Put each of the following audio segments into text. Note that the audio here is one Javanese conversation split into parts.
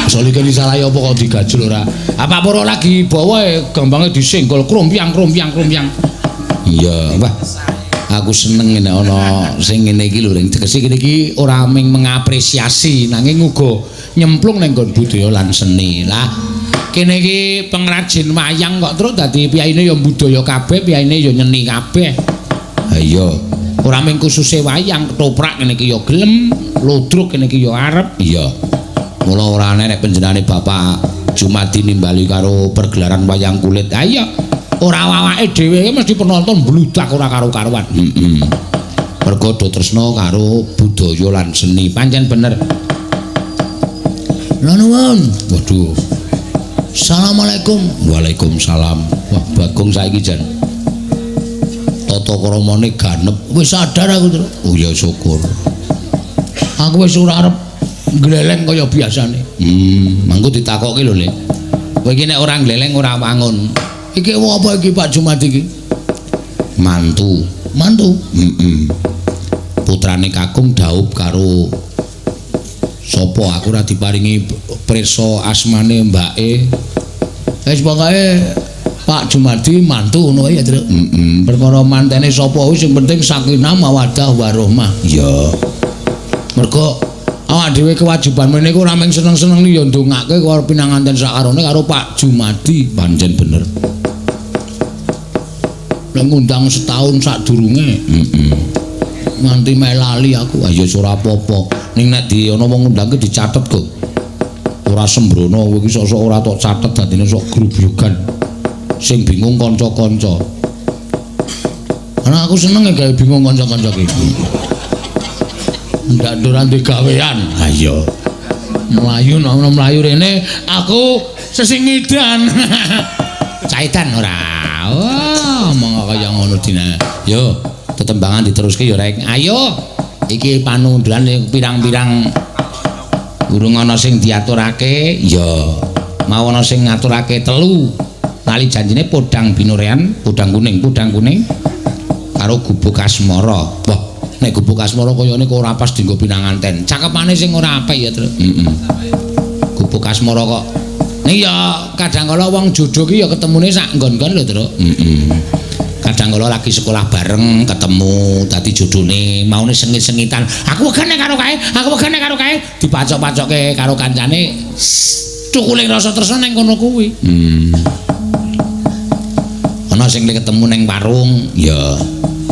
Pak Solikin iki salah apa kok digajul ora? Ah Pak Purwo lagi bawa gambange disenggol krompiang krompiang krompiang. Iya, wah. Aku seneng nek ana sing ngene iki lho, Ring. Tegese kene iki ora mung mengapresiasi nanging uga nyemplung ning nggon budaya lan seni. Lah, kene iki pengrajin wayang kok terus dadi piyaine ya budaya kabeh, piyaine ya nyeni kabeh. Ha iya, ora mung khususe wayang, ketoprak kene iki ya gelem, ludruk kene iki ya arep. Iya. Mula ora aneh nek panjenengane Bapak Jumadi nimbali karo pergelaran wayang kulit. Ha iya. Ora awake dhewe mesti penonton bludak ora karo-karuan. Heeh. Mergo do tresna karo budaya lan seni. Pancen bener. Lha nuwun. Waduh. Assalamualaikum. Waalaikumsalam. Wah, Bagong saiki jan. Tata kramane ganep. Wis sadar aku, Tru. Oh ya syukur. Aku wis ora arep gleleng kaya biasane. Mangko ditakoki lho, Le. Kowe iki nek ora gleleng ora wangun. Iki apa iki Pak Jumadi iki? Mantu. Mantu? Heeh. Putrane kakung daup karo sapa aku ora diparingi prisa asmane mbake. Wis pokoke Pak Jumadi mantu ngono ya, Tru. Heeh. Perkara mantene sapa kuwi sing penting sakinah mawaddah warahmah. Iya. Mergo awak dhewe kewajiban meneh iku ora mung seneng-seneng ya ndongake karo pinanganten sakarone karo Pak Jumadi. Pancen bener. Nek ngundang setahun sadurunge. Heeh. Nganti melali aku. Ah ya ora apa-apa. Ning nek di ana wong ngundang ki dicatet kok. Ora sembrono kowe iki sok-sok ora tok catet dadine sok grubyugan. Sing bingung kanca-kanca. Ana aku seneng gawe bingung kanca-kanca ki. Ndak ora ndek gawean. Ha iya. Mlayu ana mlayu rene aku sesingidan. Caitan ora. Wah, omong kaya ngono dina. Yo, tetembangan diteruske ya Rek. Ayo. Iki panundulan pirang-pirang urung ana sing diaturake. Ya. Mau ana sing ngaturake telu. Lali janjine podang binurean, podang kuning karo gubuk asmara. Wah, nek gubuk asmara kayane kok ora pas dienggo pinanganten. Cakepane sing ora apik ya, Tru. Heeh. Gubuk asmara kok. Ning ya kadang kala wong jodoh ki ya ketemune sak nggon-nggon lho, Tru. Heeh. Kadang kala lagi sekolah bareng ketemu dadi jodone, maune sengit-sengitan. Aku wegane karo kae, aku wegane karo kae, dipacok-pacokke karo kancane. Cukuling rasa tresna ning kono kuwi. Ana sing ketemu ning warung, ya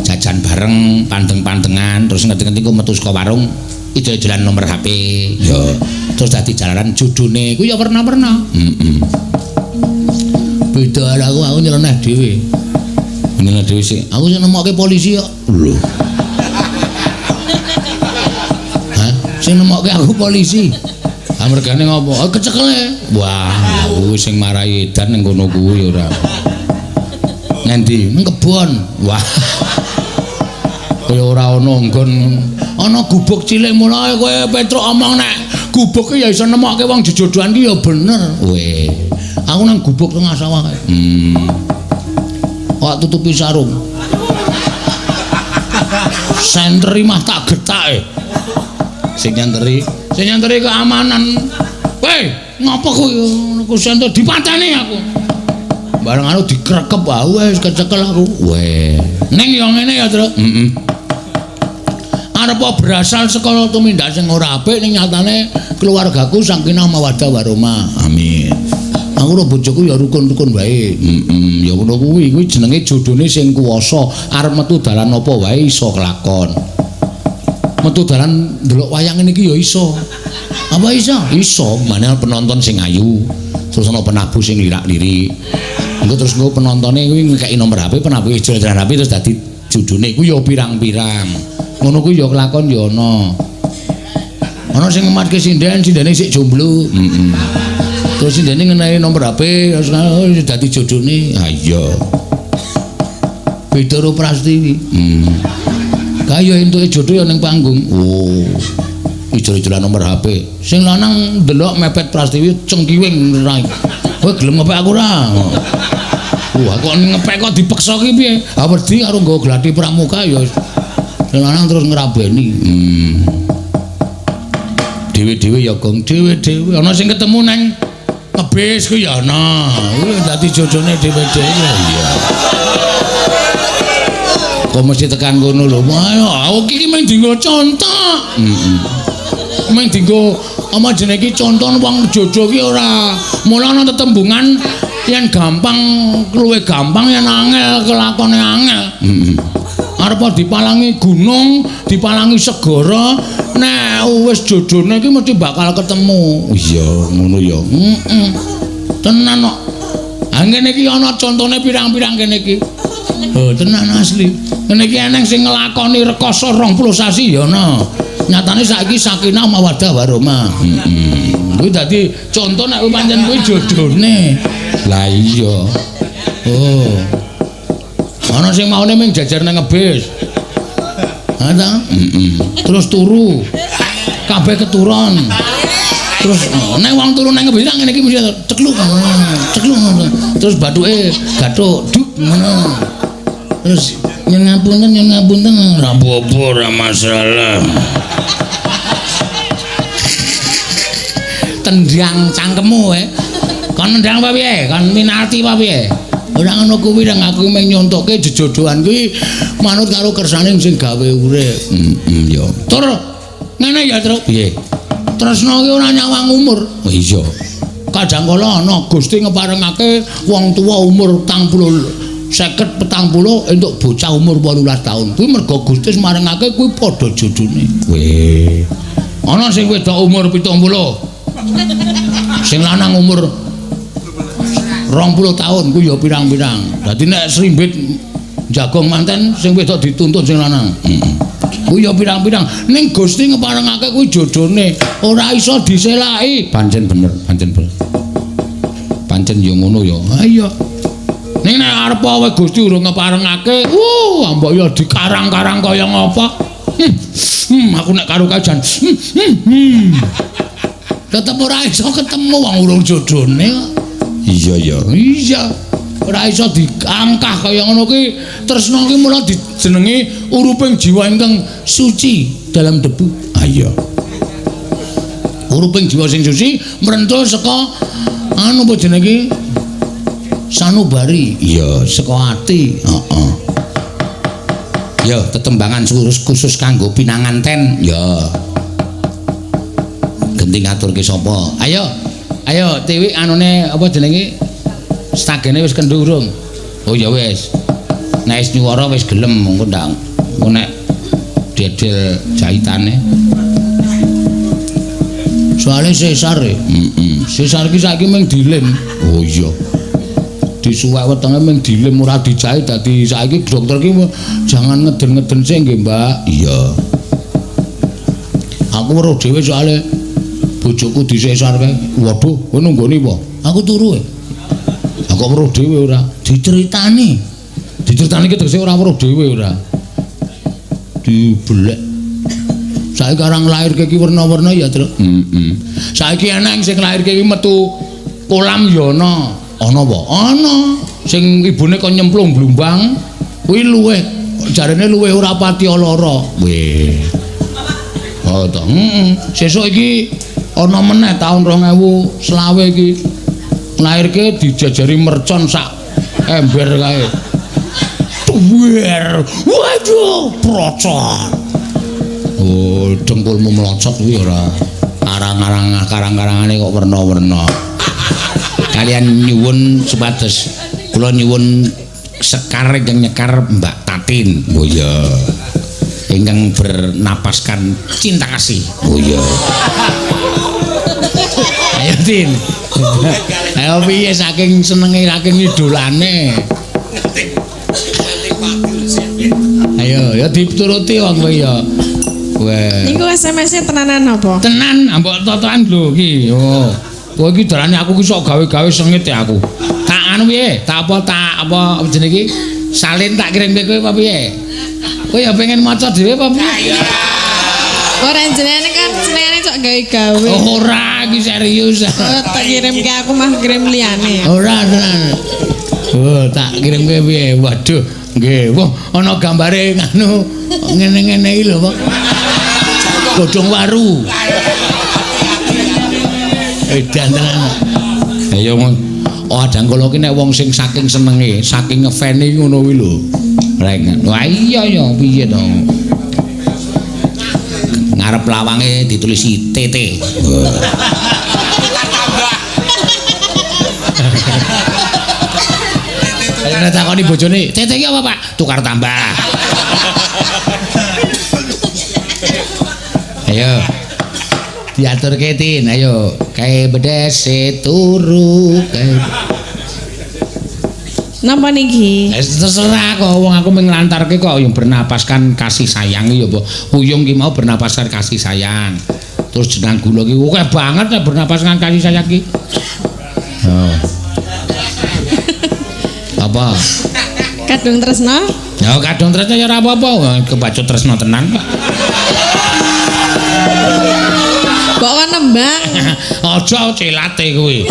jajan bareng, pandeng-pandengan, terus ngerti-ngerti ku metu saka warung, ijol-ijolan nomor HP, ya. Terus dadi jalaran jodone ku ya werna-werna. Heeh. Beda karo aku nyeleneh dhewe. Nyeleneh dhewe sih. Aku sing nemokke polisi kok. Lho. Hah? Sing nemokke aku polisi. Ha mergane ngopo? Oh, kecekele. Wah, kuwi sing marai edan ning kono kuwi ora. Ngendi? Ning kebon. Wah. Kaya ora ana nggon. Ana gubuk cilik mulane kowe Petruk omong nek gubuk ki ya iso nemokke wong jejodohan ki ya bener. Weh. Aku nang gubuk tengah sawah kae. Kok tutupi sarung. Sentri mah tak getake. Sing nyenteri keamanan. Weh, ngopo kuwi ngono ku senter dipateni aku. Bareng anu dikrekep ah wis kecekel aku. Weh. Ning ya ngene ya, Tru. Heeh. Arep berasal saka tumindak sing ora apik ning nyatane keluargaku sakinah mawaddah warahmah. Amin. Aku karo bojoku ya rukun-rukun wae. Heeh, ya ngono kuwi, kuwi jenenge jodone sing kuwasa, arep metu dalan apa wae iso kelakon. Metu dalan ndelok wayang ngene iki ya iso. Apa iso? Iso, maneh penonton sing ayu. Terus ana penabuh sing lirak-lirik. Engko terus engko penontone kuwi ngekeki nomor HP, penabuh ijol-ijolan HP terus dadi jodone kuwi ya pirang-pirang. Ngono kuwi ya kelakon ya ana. Ana sing ngematke sinden, sindene sik jomblo. Heeh. Terus sindene ngenani nomor HP terus dadi jodone. Ha iya. Beda karo Prastiwi. Kaya entuke jodoh ya ning panggung. Oh. Ijol-ijolan nomor HP. Sing lanang ndelok mepet Prastiwi cengkiwing rai. Kowe gelem ngepek aku ora? Wah, kok ngepek kok dipeksa ki piye? Ha wedi karo nggawa gladi pramuka ya. Sing lanang terus ngrabeni. Dhewe-dhewe ya gong dhewe-dhewe. Ana sing ketemu nang ngebis kuwi ya ana. Kuwi dadi jodone dhewe-dhewe. Iya. Kok mesti tekan kono lho. Wah, aku iki mung dienggo contoh. Heeh. Mung dienggo apa jenenge iki contoh wong jodoh ki ora. Mula ana tetembungan yen gampang luwih gampang yen angel kelakone angel. Heeh. Arep dipalangi gunung, dipalangi segara, nek wis jodone iki mesti bakal ketemu. Iya, ngono ya. Heeh. Tenan kok. Ha ngene iki ana contone pirang-pirang kene iki. Oh, tenan asli. Ngene iki eneng sing nglakoni rekoso 20 sasi ya ana. Nyatane saiki sakinah mawaddah warahmah. Heeh. Kuwi dadi conto nek pancen kuwi jodone. Lah iya. Oh. Ana sing maune mung jajar nang ngebis. Ha ta? Heeh. Terus turu. Kabeh keturun. Terus nek wong turu nang ngebis ngene iki mesti cekluk. Cekluk. Terus bathuke gathuk duk ngono. Terus nyun ngapunten, nyun ngapunten, ora apa-apa, ora masalah. Tendang cangkemmu kowe. Kon nendang apa piye? Kon minalti apa piye? Ora ngono kuwi nang aku mung nyontoke jejodohan kuwi manut karo kersane sing gawe urip. Heeh ya. Tur ngene ya, Truk. Piye? Tresna ki ora nyawang umur. Oh iya. Kadang kala ana Gusti ngeparengake wong tuwa umur 40 50 40 entuk bocah umur 18 tahun. Kuwi mergo Gusti marengake kuwi padha jodone. Weh. Ana sing wedok umur 70. Sing lanang umur 20 tahun kuwi ya pirang-pirang. Dadi nek srimbit jagong manten sing wedok dituntut sing lanang. Heeh. Kuwi ya pirang-pirang. Ning Gusti ngeparengake kuwi jodone ora iso diselaki. Pancen bener, pancen bener. Pancen ya ngono ya. Ha iya. Ning nek arep wae Gusti urung ngeparengake, mbok ya dikarang-karang kaya ngapa? Aku nek karo kae jan. Tetep ora iso ketemu wong urung jodone kok. Iya ya. Iya. Ora iso diangkah kaya ngono ki. Tresna ki mula dijenengi uruping jiwa ingkang suci dalam debu. Ha iya. Uruping jiwa sing suci mrentul saka anu apa jenenge ki? Sanubari. Iya, saka ati. Heeh. Ya, tetembangan khusus kanggo pinanganten. Ya. Genti ngaturke sapa? Ayo. Ayo Tiwi anune apa jenenge? Stagene wis kendho urung? Oh ya wis. Nek wis nyuwara wis gelem engko ndak engko nek dedel jahitane. Soale sesar e. Heeh. Sesar iki saiki mung dilem. Oh iya. Disuwek wetenge mung dilem ora dijahit dadi saiki dokter ki jangan ngeden-ngeden sik nggih, Mbak. Iya. Aku weruh dhewe soale bojoku disesar kae. Waduh, kowe nunggoni apa? Aku turu e. Aku weruh dhewe ora. Diceritani. Diceritani ki tegese ora weruh dhewe ora. Dibelek. Saiki karang lairke ki werna-werna ya, Truk. Heeh. Saiki eneng sing lairke ki metu kolam ya ana. Ana apa? Ana. Sing ibune kon nyemplung blumbang kuwi luwih jarene luwih ora pati lara. Weh. Oh to. Heeh. Sesuk iki ana meneh taun 2020 iki. Lairke dijajari mercon sak ember kae. Duwer. Waduh, procot. Oh, dengkulmu melocot kuwi ora. Arang-arang karang-karangane kok werna-werna. Kalian nyuwun supados kula nyuwun sekar ingkang nyekar Mbak Tatin. Oh iya. Ingkang bernapaskan cinta kasih. Oh iya. Ayo Tin. Ayo piye saking senenge saking idolane. Ayo ya dituruti wong kowe ya. Weh. Niku SMS-e tenanan apa? Tenan, mbok totokan lho iki. Oh. Kowe iki darane aku ki sok gawe-gawe sengit ya aku. Tak anu piye? Tak apa tak apa jenenge iki? Salin tak kirimke kowe apa piye? Kowe ya pengen maca dhewe apa piye? Ora jenenge kan senengane sok gawe-gawe. Oh, ora iki serius. Oh, tak kirimke aku mah kirim liyane. Ora tenan. Oh, tak kirimke piye? Waduh, nggih. Wah, ana gambare nganu ngene-ngene iki lho, Pak. Godhong waru. Edan tenan. Ayo oh adang kula ki nek wong sing saking senenge, saking ngefane ngono kuwi lho. Reng. Wah iya ya piye to? Ngarep lawange ditulisi TT. Ayo nek takoni bojone, TT ki apa, Pak? Tukar tambah. Ayo. Diaturke Tin, ayo. Kae bedese turu kae. Napa niki? Terserah kok wong aku mung nglantarke kok yang bernapaskan kasih sayang ya apa. Puyung ki mau bernapaskan kasih sayang. Terus jenang gula ki akeh banget nek bernapaskan kasih sayang ki. Oh. Apa? Kadung tresna? Ya kadung tresna ya ora apa-apa, kebacut tresna tenan kok. Kok kon nembang? Aja celate kuwi.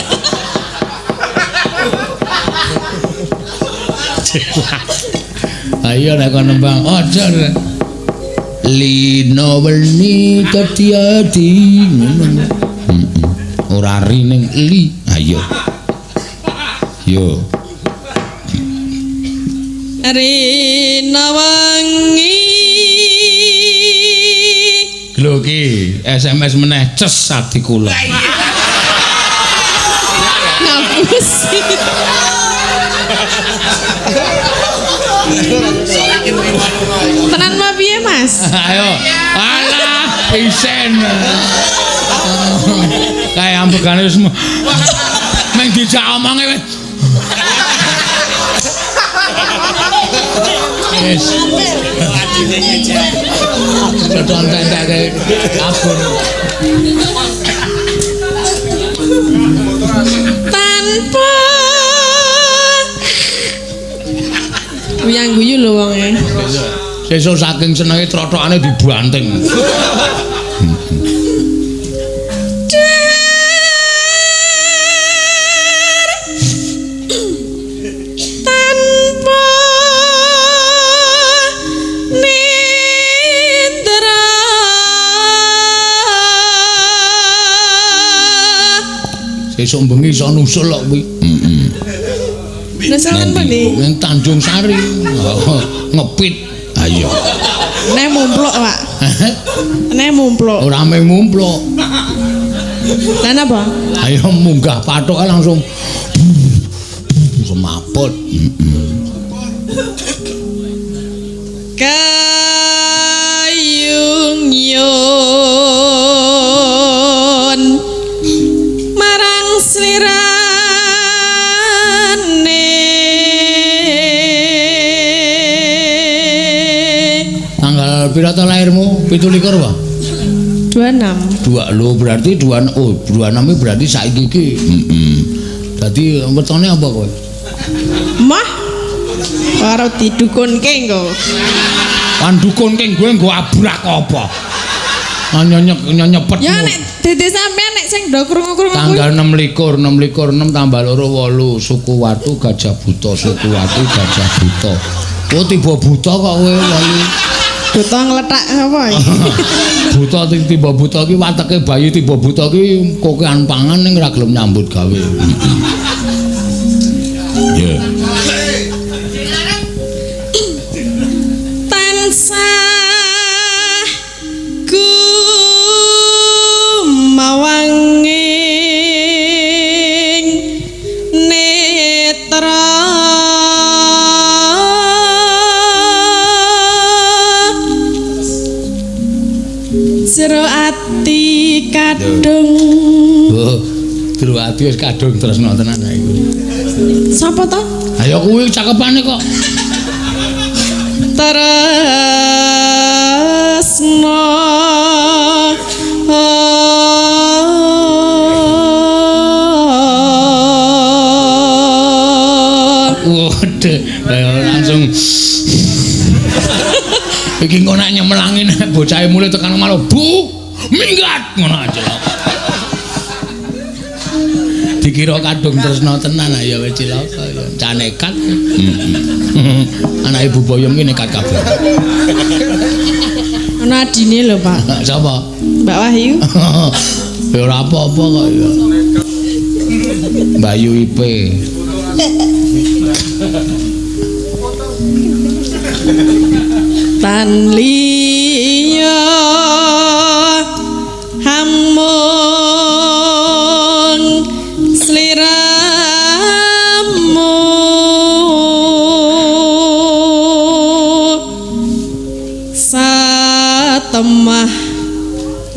Celat. Ayo nek kon nembang aja. Lino weni kedadi ngono. Heeh. Ora ri ning li. Ayo. Yo. Rina wengi. Lho ki SMS meneh ces ati kula. Ngapusi. Tenan mah piye, Mas? Ayo. Alah, isen. Kae ambekane wis meng dijak omonge wis. Wis. Cocok entek-entek abon. Tanpa wiyang guyu lho wonge. Sesuk saking senenge trotokane dibanting. Tanpa nindra. Sesuk bengi iso nusul kok kuwi. Heeh. Nusul pundi? Ning Tanjung Sari. Ngepit. Ayo. Nek mumpluk, Pak. Nek mumpluk. Ora mung mumpluk. Lah napa? Ayo munggah pathok langsung semaput. Kayung yun marang slirane. Tanggal pira ta lahirmu? 27 apa? 26. 2 lho berarti 2 oh 26 berarti saiki iki. Heeh. Dadi wetone apa kowe? Mah. Karo didukunke engko. Kan dukunke gue nggo abrak apa? Nyonyep nyepet. Ya nek dede sampean nek sing do krungu-krungu kuwi. Tanggal 26, 26 6 tambah 2 8, suku Watu Gajah Buta, suku Watu Gajah Buta. Oh tiba buta kok kowe wali. Buta nglethak apa iki? Buta tiba buta iki wateke bayi tiba buta iki kokean pangan ning ora gelem nyambut gawe. Ya. Tansah gumawanging netra jero ati kadung. Oh, jero ati wis kadung tresna tenan iku. Sapa to? Ayo kuwi cakepane kok. Tresna. Waduh, langsung iki engko nek nyemelangi nek bocahe mulih tekan omah lho, Bu, minggat ngono aja. Dikira kadung tresna tenan ya wis cilaka ya. Cah nekat. Anak Ibu Boyong ki nekat kabeh. Ana adine lho, Pak. Sapa? Mbak Wahyu. Ya ora apa-apa kok ya. Bayu IP. Tan liya hamung sliramu satemah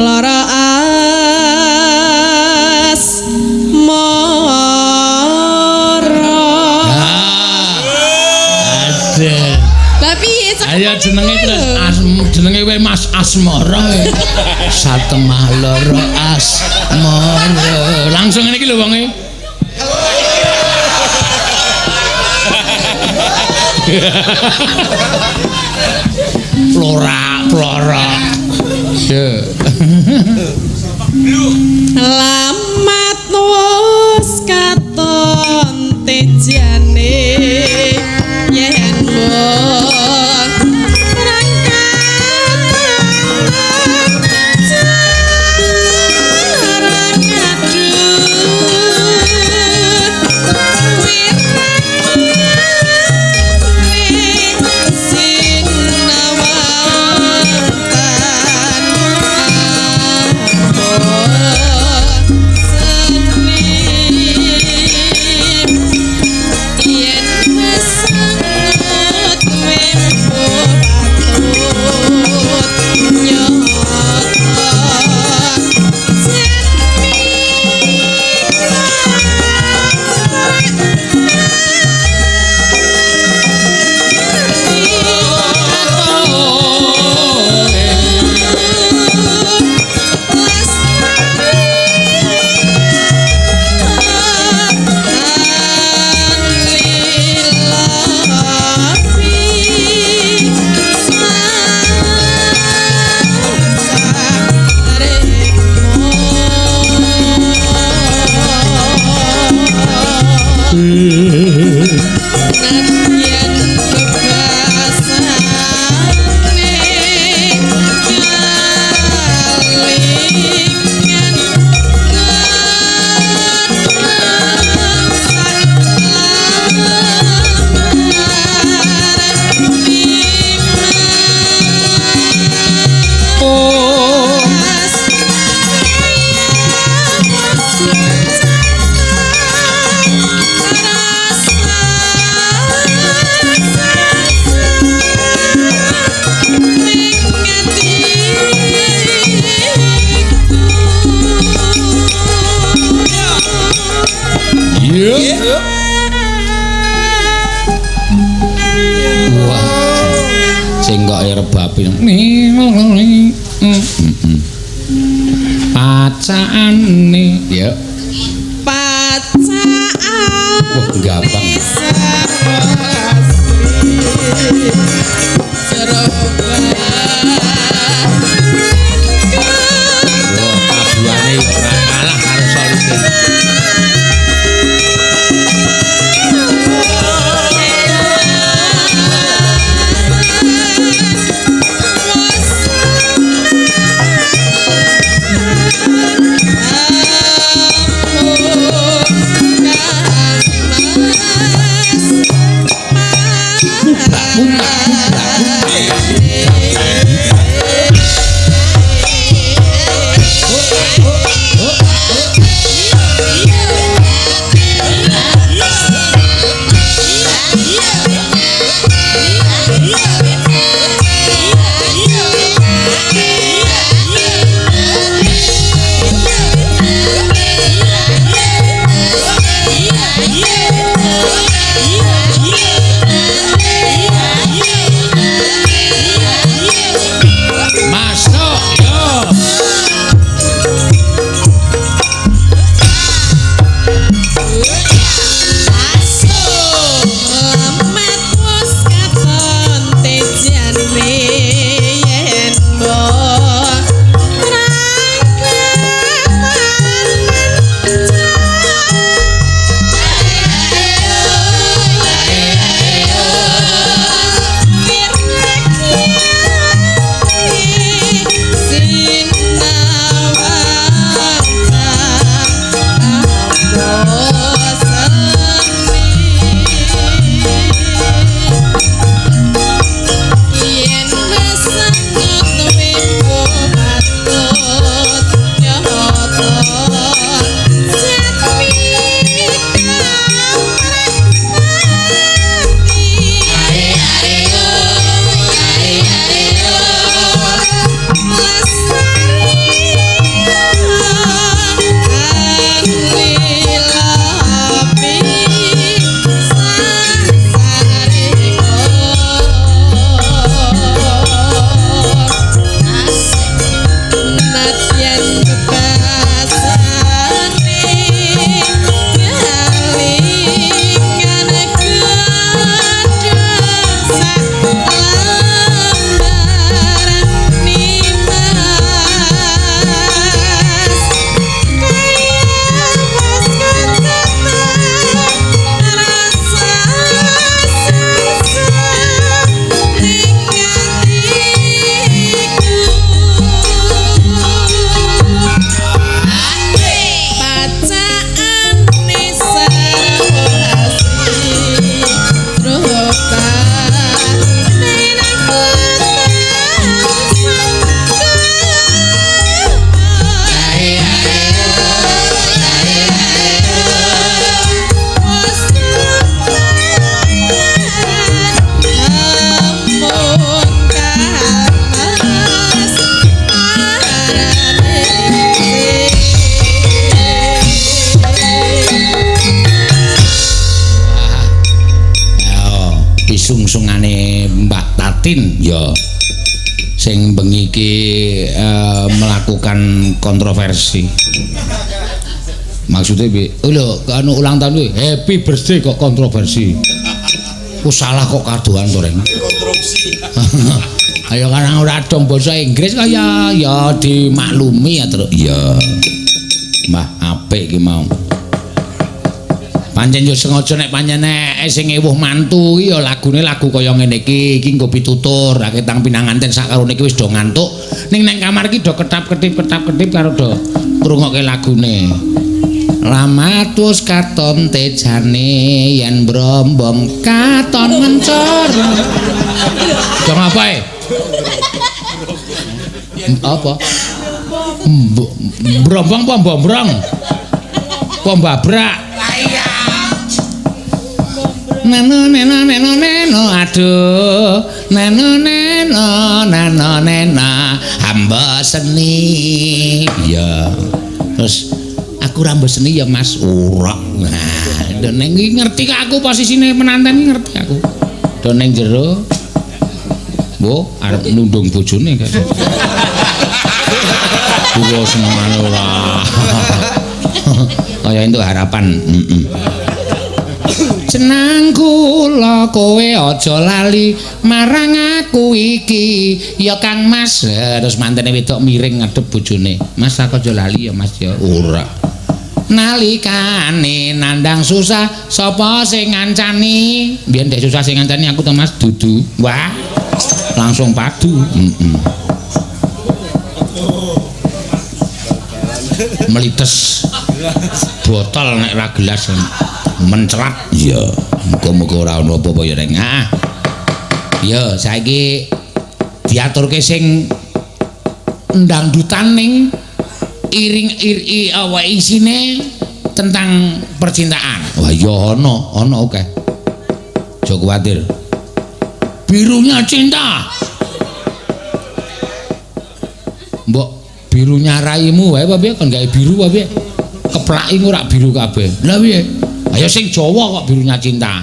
lara asmara. Ada. Lah piye cek? Ayo jenenge terus jenenge wae Mas Asmara. Satemah lara asmara. Langsung ngene iki lho wonge. Plora, plora. Yo. Lamat wis katon tejane yen mbok berangkat jarang ngadu wirang sinawantan yen mesengut wembo patut nyata Nadyan bebasane kalingan Iya. Wah. Sing kok rebabe. Pacane ya. Pacaan. Wah, gampang. Wah, tabuhane ora kalah karo Solite. Mubrak, mubrak, mubrak, mubrak. Sungane Mbak Tatin ya. Sing bengi iki melakukan kontroversi. Maksudnya piye? Oh lho, anu ulang tahun kuwi happy birthday kok kontroversi. Ku salah kok kadohan to, Reng. Konstruksi. Ayo kan ora dong basa Inggris kaya ya dimaklumi ya, Truk. Iya. Mbah apik iki mau. Pancen yo sengaja nek pancen nek sing ewuh mantu iki ya lagune lagu kaya ngene iki, iki nggo pitutur, aketang pinanganten sakarone iki wis do ngantuk. Ning nang kamar iki do ketap-ketip ketap-ketip karo do ngrungokke lagune. Lamatus katon tejane yen brombong katon mencor. Do ngapae? Apa? Brombong apa mbombrong? Apa mbabrak? Neno neno neno neno aduh neno neno neno nena hamba seni. Iya. Terus aku ora seni ya Mas. Ora. Nah, do ning iki ngerti kok aku posisine penanten iki ngerti aku. Do ning jero. Mbok arep nundung bojone kae. Kuwi senengane ora. Kaya entuk harapan. Heeh. Senang kula kowe aja lali marang aku iki ya Kang Mas. Terus mantene wedok miring ngadep bojone. Mas aku aja lali ya Mas ya. Ora. Nalikane nandang susah sapa sing ngancani? Biyen dek susah sing ngancani aku to Mas dudu. Wah. Langsung padu. Heeh. Melites botol nek ra gelas mencerat. Iya, muga-muga ora ono apa-apa ya Reng. Ah. Ya, saiki diaturke sing ndangdutan ning iring iri awake isine tentang percintaan. Wah, iya ono, ono oke. Aja kuwatir. Birunya cinta. Mbok birunya raimu wae apa piye kon gawe biru apa piye? Keplaki ora biru kabeh. Lah piye? Ayo sing Jawa kok birunya cinta.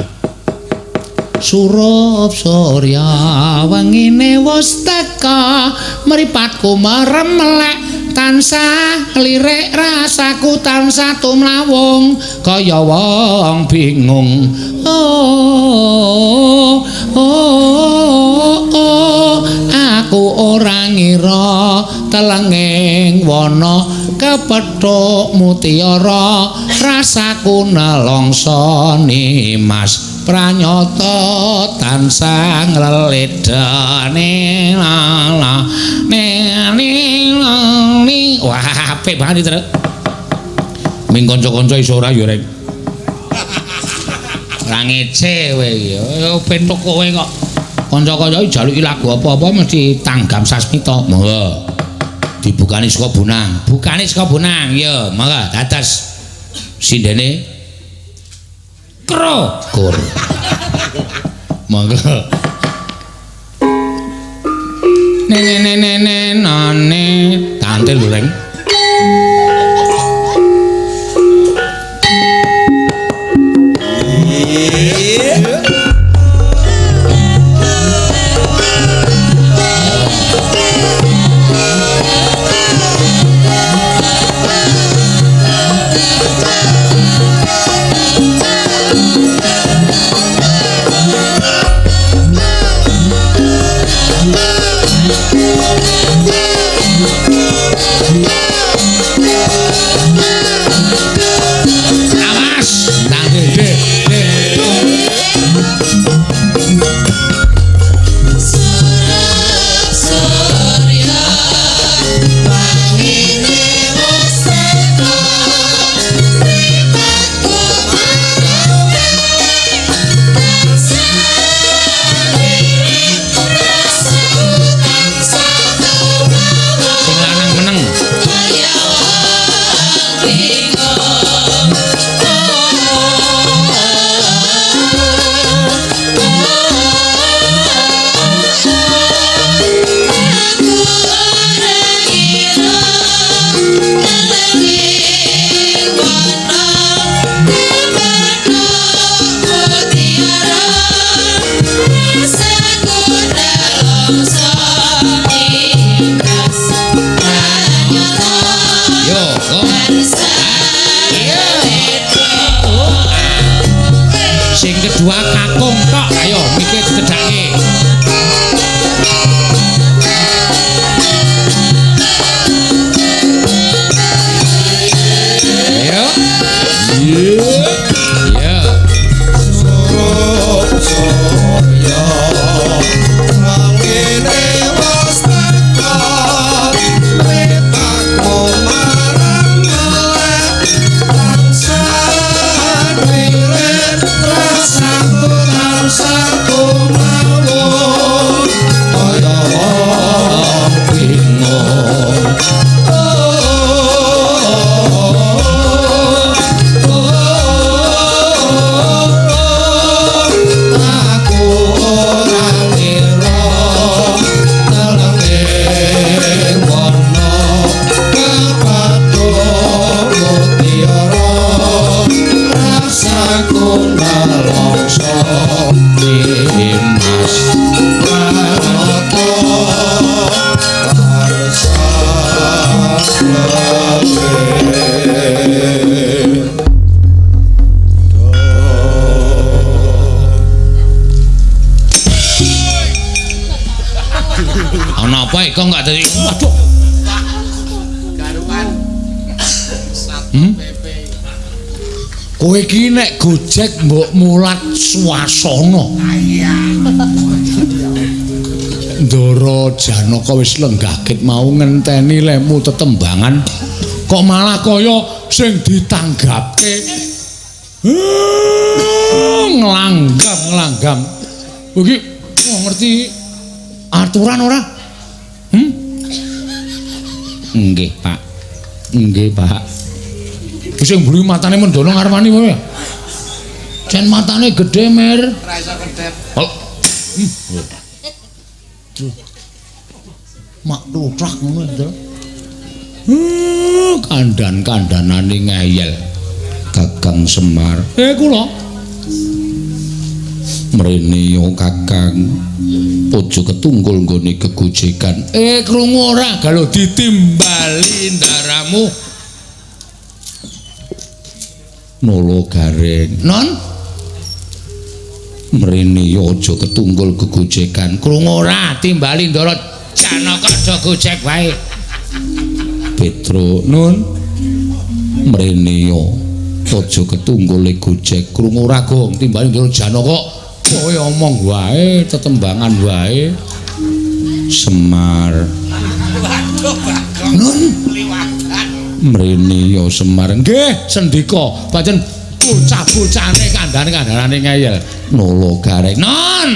Surup surya wengine wis teka, mripatku merem melek tansah lirik rasaku tansah tumlawung kaya wong bingung. Oh, oh, oh, aku ora ngira telenging wana kepethuk mutiara rasaku nelongso Mas pranyata tansah ngleledane la ne ni. Wah apik banget iki, Truk. Ming kanca-kanca iso ora ya Reng. Ora ngece kowe iki. Ya petuk kowe kok. Kanca-kanca iki jaluki lagu apa-apa mesti tanggam sasmita. Monggo. Dibukani saka bonang. Bukani saka bonang. Ya, monggo dados sindene krokur. Monggo. Ne ne ne ne ne nane tante lho Reng. Yeah. berdua kakung tok. Ayo mikir dicedhake. Ayo. Iya. Ana apa iki kok enggak dadi waduh. Garukan. Kowe iki nek gojek mbok mulat swasana. Iya. Ndara Janaka wis lenggah ket mau ngenteni lemu tetembangan kok malah kaya sing ditanggapke. Nglanggam-nglanggam. Kowe iki ngerti aturan ora? Nggih, Pak. Nggih, Pak. Sing mburi matane mendono ngarwani kowe. Jen matane gedhe, Mir. Ora iso kedhep. Oh. Mak tutrak ngono to. Kandhan-kandhanane ngeyel. Kakang Semar. Kula. Mrene yo Kakang. Aja ketunggul nggone gegojekan. Krungu ora galo ditimbali ndaramu. Nolo Gareng. Non? Mrene yo aja ketunggul gegojekan. Krungu ora timbali ndara Janaka aja gojek wae. Petro nun. Mrene yo aja ketunggul gojek. Krungu ora Gong timbali ndara Janaka. Kowe omong wae, tetembangan wae. Semar. Waduh, Bagong. Nun. Liwatan. Mrene ya Semar. Nggih, sendika. Pancen bocah-bocahane kandhane-kandhanane ngeyel. Nolo Gareng. Non.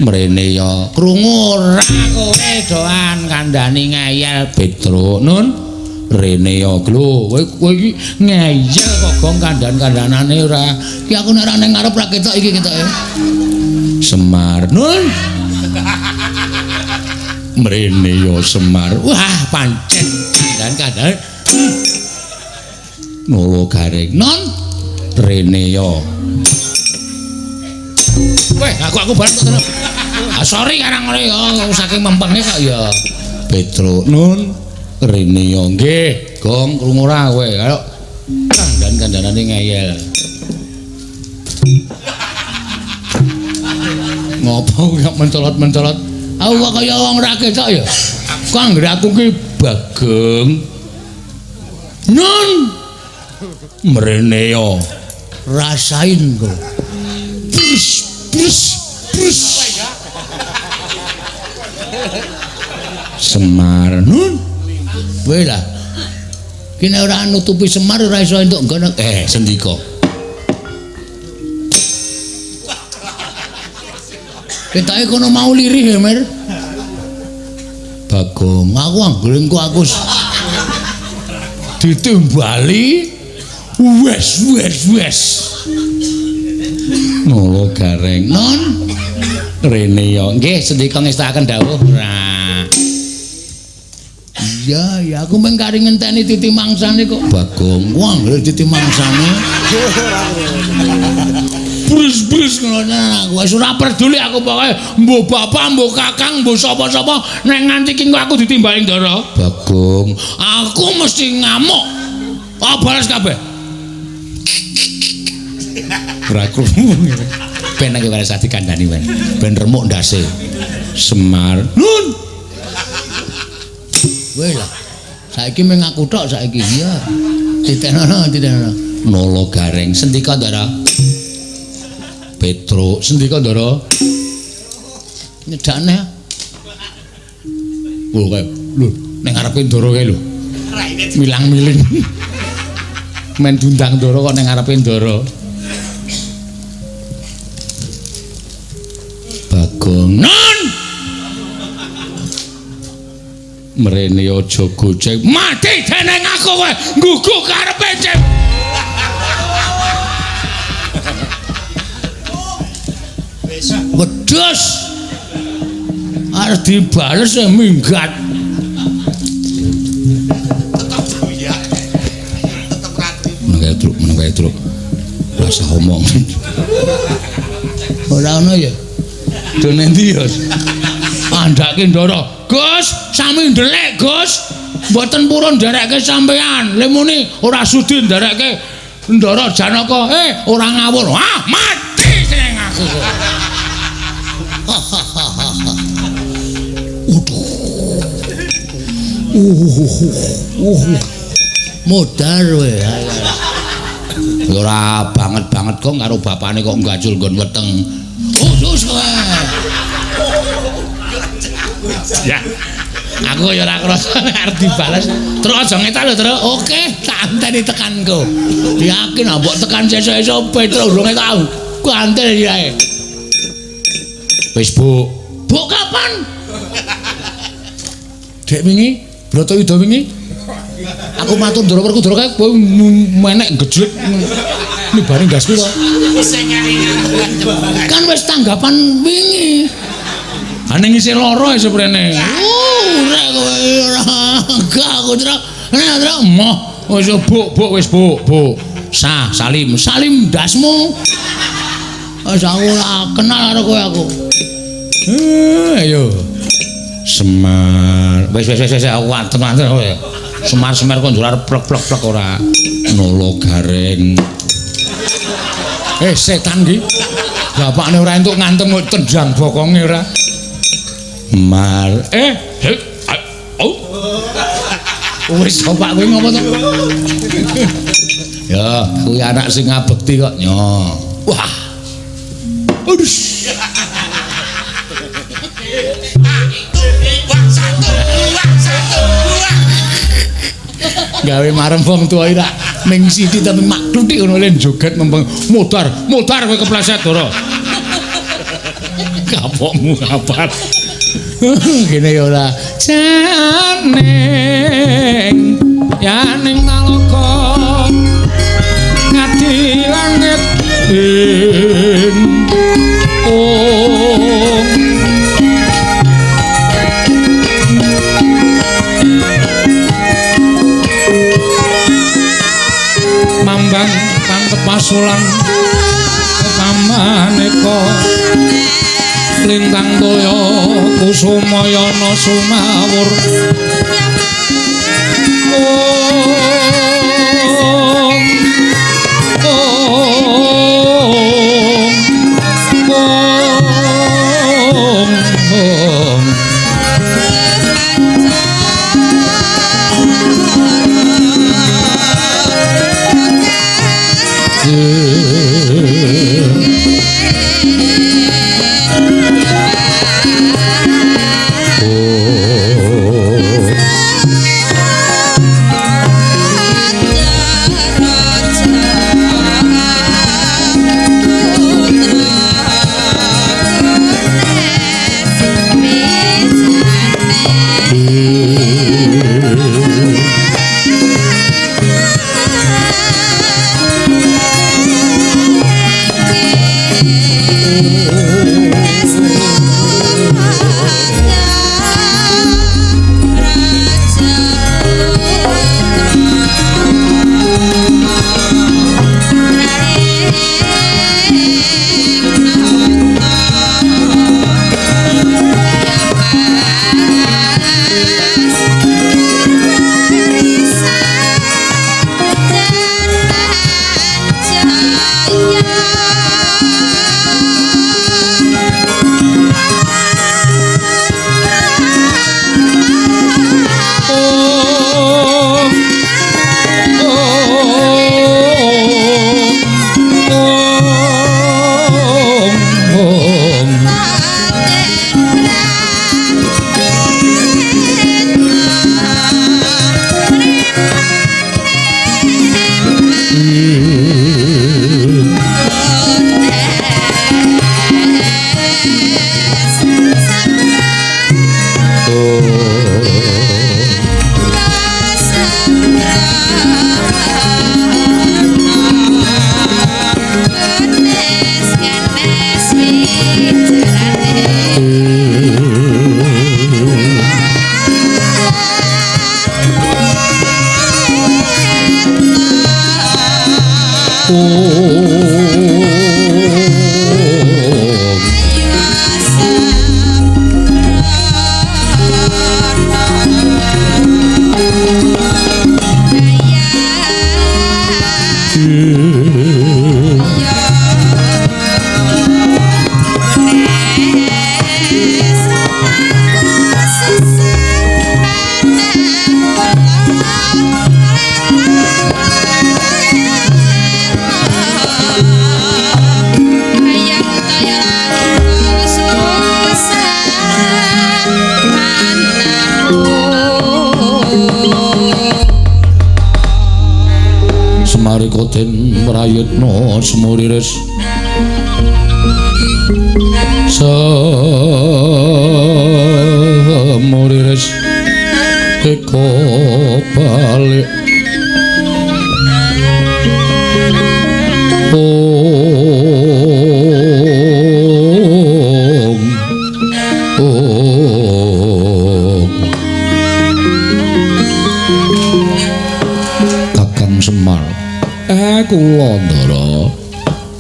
Mrene ya krungu ora kowe doan kandhani ngeyel Petro. Nun. Rene ya glo, kowe iki ngeyel kok Gong kandhan-kandhanane ora. Ki aku nek ora ning ngarep ra ketok iki ketoke. Semar. Nun. Mrene ya Semar. Wah, pancen kandhan-kandhane. Nolo Gareng. Non. Rene ya. Weh, aku bareng kok. Ah sorry karang ngene ya saking mempenge kok ya. Petro. Nun. Rene ya nggih, Gong krungu ora kowe. Ayo kandhan-kandhanane ngeyel. Ngopo kok mencolot-mencolot? Aku kok kaya wong ora ketok ya. Kok anggere aku ki Bageng. Nun. Mrene ya. Rasain kok. Brus brus brus. Semar. Nun. Kowe lah. Ki nek ora nutupi Semar ora iso entuk nggon. Sendika. Ketoke kono mau lirih ya, Mir. Bagong, aku anggere engko aku ditimbali wes wes wes. Nolo Gareng. Non. Rene ya. Nggih, sendika ngestakaken dawuh ora. Iya, ya aku mung kari ngenteni titi mangsane kok. Bagong, wah anggere titi mangsane. Brus-brus ngono aku wis ora peduli aku pokoke mbok bapak, mbok kakang, mbok sapa-sapa nek nganti ki engko aku ditimbali Ndara. Bagong, aku mesti ngamuk. Oh, balas kabeh. ora krungu. Ben nek ora usah dikandani ben. Ben remuk ndase. Semar. Nun. Weh lah. Saiki mung aku tok saiki. Iya. Titenono, titenono. Nolo Gareng. Sendika, Ndara. Petruk, sendika, Ndara. Nyedakne. Oh, kae. Lho, ning ngarepe Ndara kae lho. Milang-miling. Men diundang Ndara kok ning ngarepe Ndara. Bagong. Nun. Mrene aja gojek. Mati dening aku kowe nggugu karepe cep. Wedhus. Arep dibales minggat. Tetep ya. Tetep ra trimo. Meneng kae, Truk, meneng kae, Truk. Ora usah omong. Ora ono ya. Do nendi ya? Andhake Ndara. Gus, sami ndelik, Gus. Mboten purun nderekke sampean. Lemune ora sudi nderekke Ndara Janaka. Ora ngawur. Ah, mati sing aku. Modar kowe. Ora banget-banget kok karo bapane kok gajul nggon weteng. Khusus kowe. Ya. Aku ya ora krasa arep dibales. Truk aja ngetak lho, Truk. Oke, tak anteni tekanku. Yakin mbok tekan sesuk-esuk Petruk urung tau. Ku anteni ae. Wis, Bu. Bu kapan? Dek wingi, Bratayuda wingi. Aku matur Ndara Werkudara kae kowe menek gejlek nibare ndasku to. Kan wis tanggapan wingi. Ane ngisi lara isih prene. Ora kowe ora. Gak aku Truk. Nek Truk moh wis buk buk wis buk buk. Sah Salim, Salim ndasmu. Wis aku ora kenal karo kowe aku. Ayo. Semar. Wis wis wis aku anten-anten kowe. Semar-semar kok njur arep plek-plek-plek ora. Nolo Gareng. Setan iki. Bapakne ora entuk ngantem kok tendang bokonge ora. Mar. Oh. Wis bapak kowe ngopo to? Ya, kuwi anak sing ngabekti kok. Nyo. Wah. Aduh. Gawe marem wong tuwa iki rak ming sithik tapi mak tutik ngono le joget mempeng modar, modar kowe kepleset ora. Kapokmu kapan? Gene ya ora. Janing yaning nalaka ngadi langit ing ong. Mambang pantepasulan pamaneka lintang toya kusumayana sumawur. Om Om Om Om. Den prayitna semuriris semuriris eko balik ong ong Kakang Semar. Kula Ndara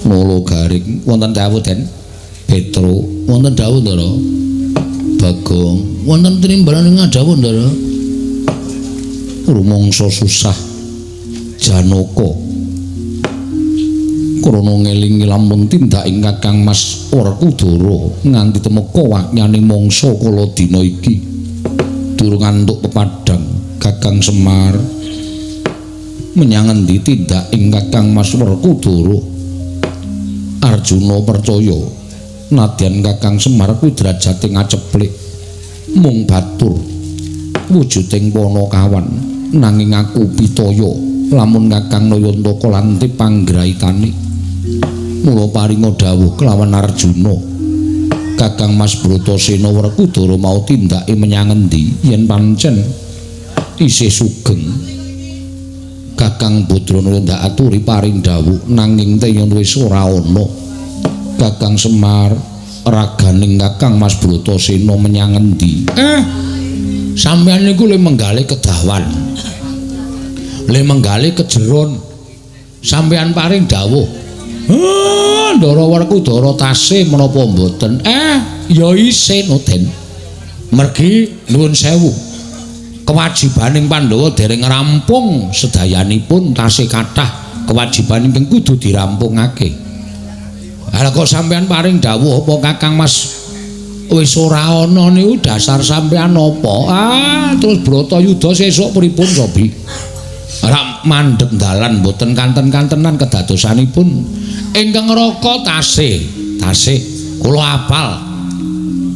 Nala Garing wonten dawuh Den Petro wonten dawuh Ndara Bagong wonten trimbalan ngadhawuh Ndara rumangsa susah Janaka krana ngelingi lamun tindak ing Kakang Mas Werkudara nganti temeka wakyane mangsa kala dina iki durung antuk pepadang Kakang Semar menyang endi tindak ing Kakang Mas Werkudara. Arjuna percaya nadyan Kakang Semar kuwi derajate ngaceplik mung batur wujuding panakawan nanging aku pitaya lamun Kakang Nayantaka lantip panggraitane. Mula paringa dawuh kelawan Arjuna, Kakang Mas Bratasena Werkudara mau tindake menyang endi yen pancen isih sugeng. Kakang Badranaya ndak aturi paring dawuh nanging teyon wis ora ana. Kakang Semar raganing Kakang Mas Bratasena menyang endi? Sampeyan niku le menggalih kedawan. Le menggalih kejeron. Sampeyan paring dawuh. Ndara Werkudara tasih menapa mboten? Ya isih no Den. Mergi nuwun sewu. Kewajibaning Pandhawa dereng rampung sedayanipun tasih kathah kewajiban ingkang kudu dirampungake. Lah kok sampeyan paring dawuh apa Kakang Mas wis ora ana niku dasar sampeyan apa? Terus Bratayuda sesuk pripun Sobi? Ora mandheg dalan mboten kanten-kantenan kedadosanipun. Ingkang neraka tasih, tasih kula apal.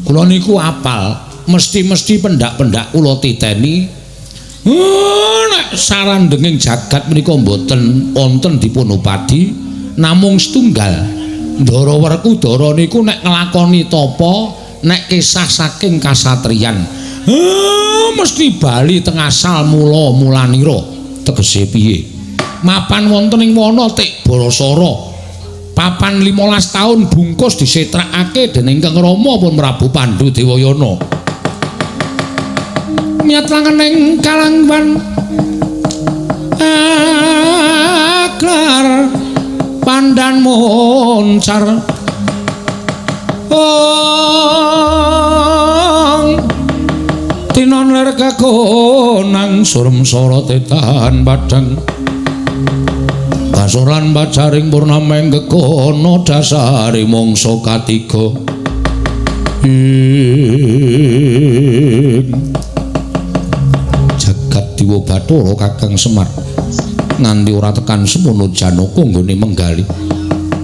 Kula niku apal. Mesti-mesti pendak-pendak kula titeni. Nek sarandenging jagat menika mboten wonten dipun upadi namung setunggal. Ndara Werkudara niku nek nglakoni tapa, nek kisah saking kasatriyan, mesti bali teng asal mula mulanira. Tegese piye? Mapan wonten ing wana Tik Barasara. Papan 15 taun bungkus disetrakake dening Kang Rama pun Prabu Pandhu Dewayana. Miat langening kalangwan aklar pandan moncar ong tinon ler kakonang surem sorote tahan padang basoran bacaring purnama ing gegono dasare mangsa katiga ing jagat Dewa Bathara Kakang Semar nganti ora tekan semono Janaka nggone menggali.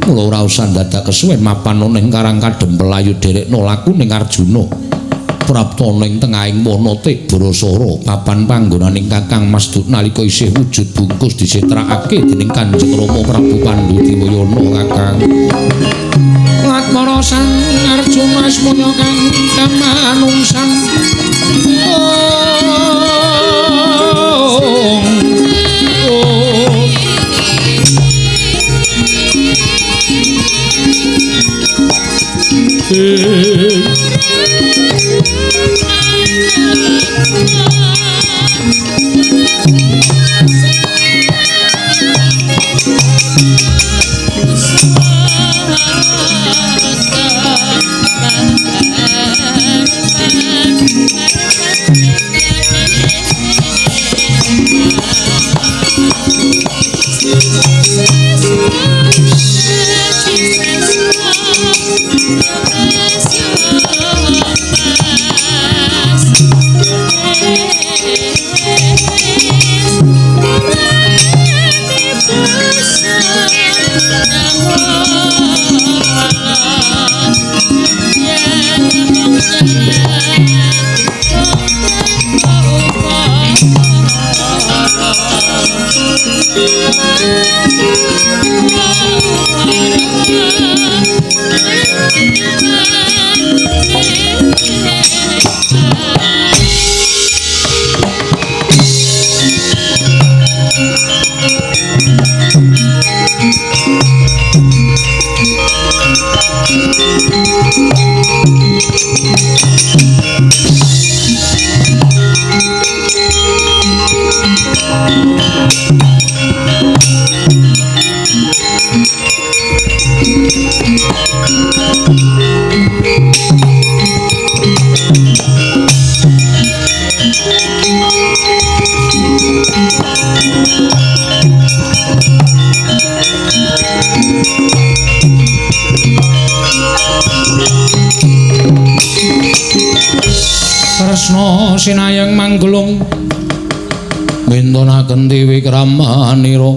Mula ora usah dadak kesuwen mapan ning Karang Kadempel ayu derekno laku ning Arjuna. Prapta ning tengahing wana Tik Barasara papan panggonaning Kakang Mas Duk nalika isih wujud bungkus disetrakake dening Kanjeng Rama Prabu Pandhu Dewayana Kakang. Latmara Sang Arjuna asmana kang kamanungsan. Kresna sinayang manggelung mintunaken dewi kramanira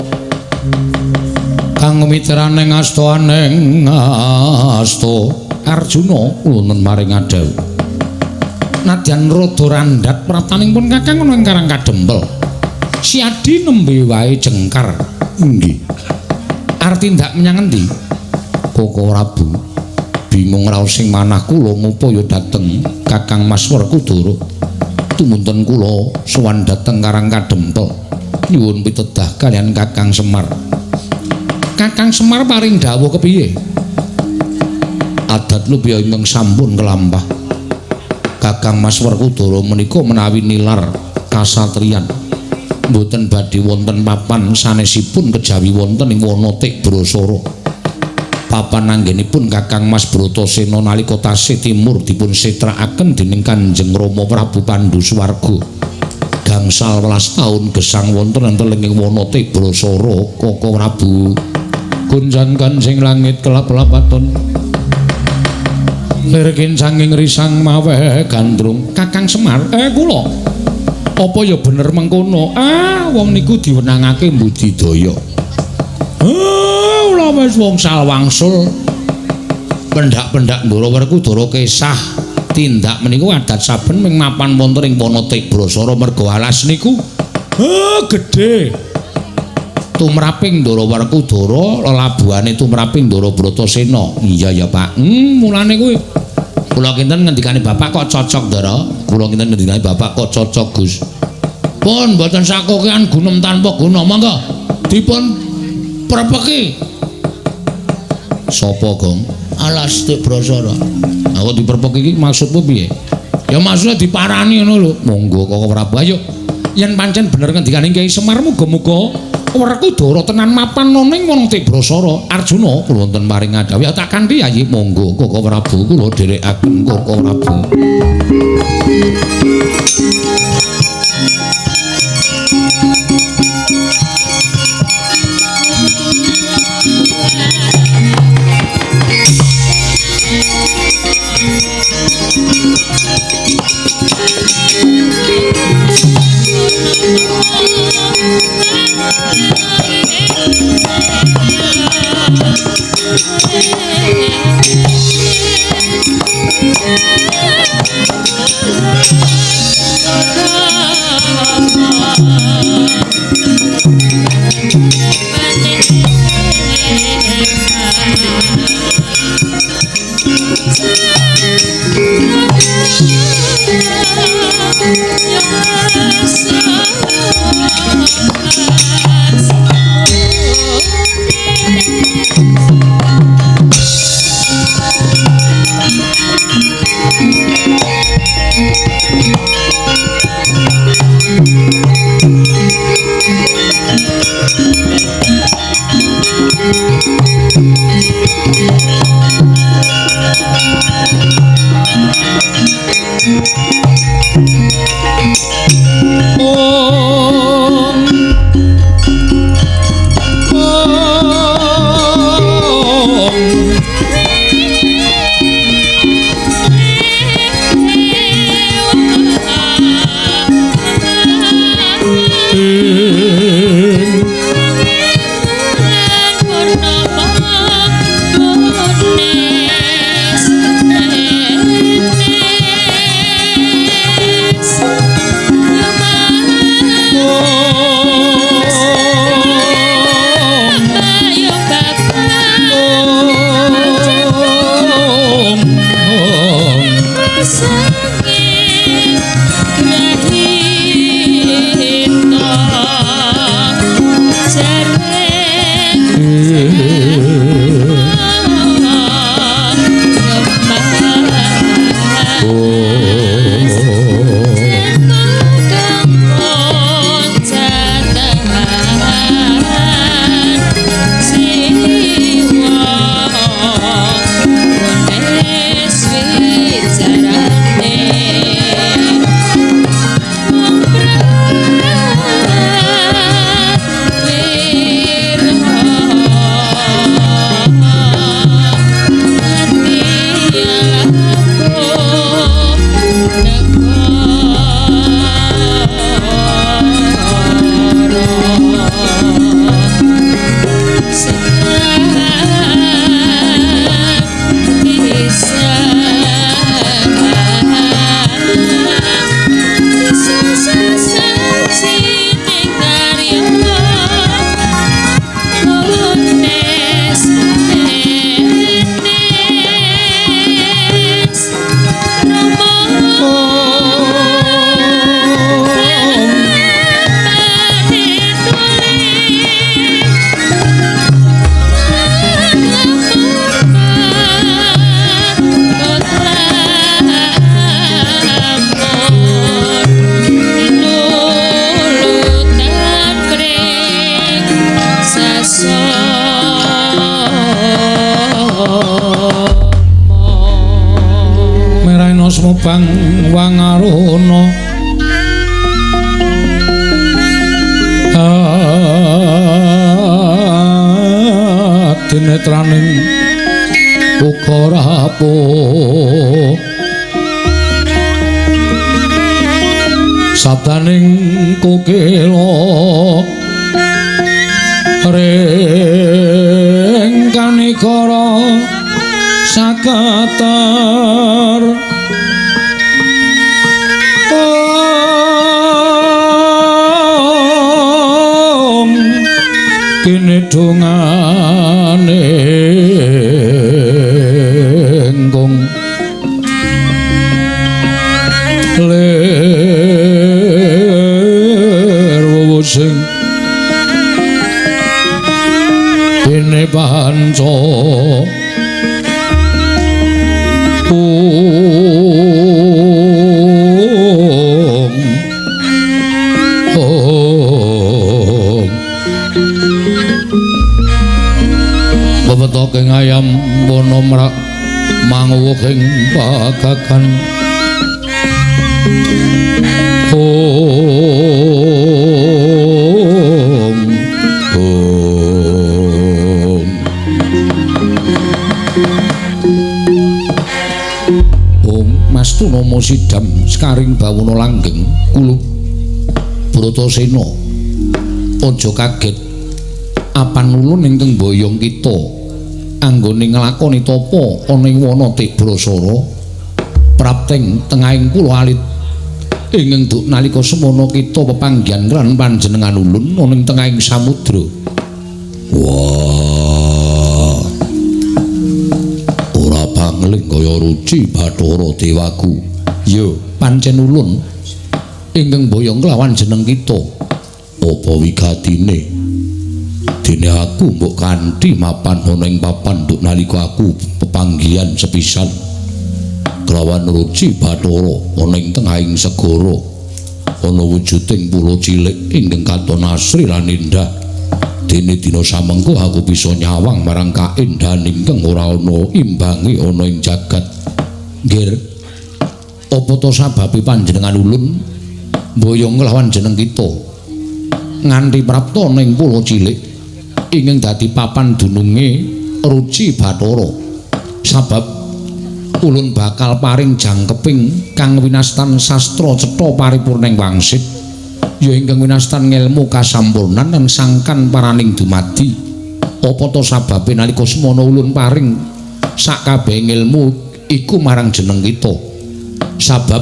kang mitraning asta aning asta Arjuna wonten maring adhawuh. Nadyan rada randhat praptaning pun Kakang ana ing Karang Kadempel. Siadi nembe wae jengkar. Nggih. Arep tindak menyang endi? Koko Prabu bingung raos sing manah kula ngupaya dhateng Kakang Mas Werkudara. Tumunten kula sowan dhateng Karang Kadempel. Nyuwun pitedah kaliyan Kakang Semar. Kakang Semar paring dawuh kepiye? Adat lubya ingkang sampun kelampah. Kakang Mas Werkudara menika menawi nilar kasatriyan mboten badhe wonten papan sanesipun kejawi wonten ing wana Tikbrasara. Papan anggenipun Kakang Mas Bratasena nalika tasih timur dipun setrakaken dening Kanjeng Rama Prabu Pandhu Swarga. Gangsal welas taun gesang wonten ing wana Tikbrasara Koko Prabu. Gunjan kancing langit kelap-lapaton. Lir kincanging risang maweh gandrung. Kakang Semar, kula. Apa ya bener mengkono? Ah, wong niku diwenangake mbudidaya. Ora wis wong salwangsul. Pendak-pendak Ndara Werkudara kesah tindak menika adat saben ming mapan wonten ing wana Tikbrasara merga alas niku gedhe. Tumraping Ndara Werkudara lelabuhane tumraping Ndara Bratasena. Iya ya, Pak. Mulane kuwi kula kinten ngendikane Bapak kok cocok, Ndara. Kula kinten ngendikane Bapak kok cocok, Gus. Pun mboten sakokean gunem tanpa guna, monggo dipun prepeki. Sapa, Gong? Alas Tikbrasara. Aku diprepeki iki maksudmu piye? Ya maksudnya diparani ngono lho. Monggo Koko Prabu, ayo. Yen pancen bener ngendikane Kyai Semar muga-muga Werkudara tenan mapan ning wana Tikbrasara. Arjuna kula wonten paring adhawuh ya tak kanthi ayi monggo Koko Prabu kula dherekaken Koko Prabu. Thank you. Meraina smobang wangaruna dinetraning uga rapuh sabdaning kokila ring kanikara sakatar om kene dongane engkong lir wuwusing dene panca om om wewetoking ayam wana mrak manguwuhing pagagan om om om Mastunama sidam sekaring bawana langgeng kulup Bratasena aja kaget apan ulun ingkang mboyong kita anggone nglakoni tapa ana ing wana Tibrasara prapteng tengahing pulo alit ingkang duk nalika semana kita pepanggihan lan panjenengan ulun ana ing tengahing samudra. Wah, ora pangling kaya ruci Bathara Dewaku. Ya, pancen ulun ingkang mboyong kelawan jeneng kita. Apa wigatine? Dene aku mbok kanthi mapan ana ing papan duk nalika aku pepanggihan sepisan kelawan ruci Bathara ana ing tengahing segara ana wujuding pulo cilik ingkang katon asri lan endah. Dene dina samengko aku bisa nyawang marang kaendahan ingkang ora ana imbange ana ing jagat. Nggih, apa to sababe panjenengan ulun mboyong kelawan jeneng kita nganti prapta ning pulo cilik ingkang dadi papan dununge ruci Bathara? Sabab ulun bakal paring jangkeping kang winastan sastra cetha paripurning wangsit, ya ingkang winastan ngelmu kasampurnan lan sangkan paraning dumadi. Apa to sababe nalika semana ulun paring sakabehing ilmu iku marang jeneng kita? Sabab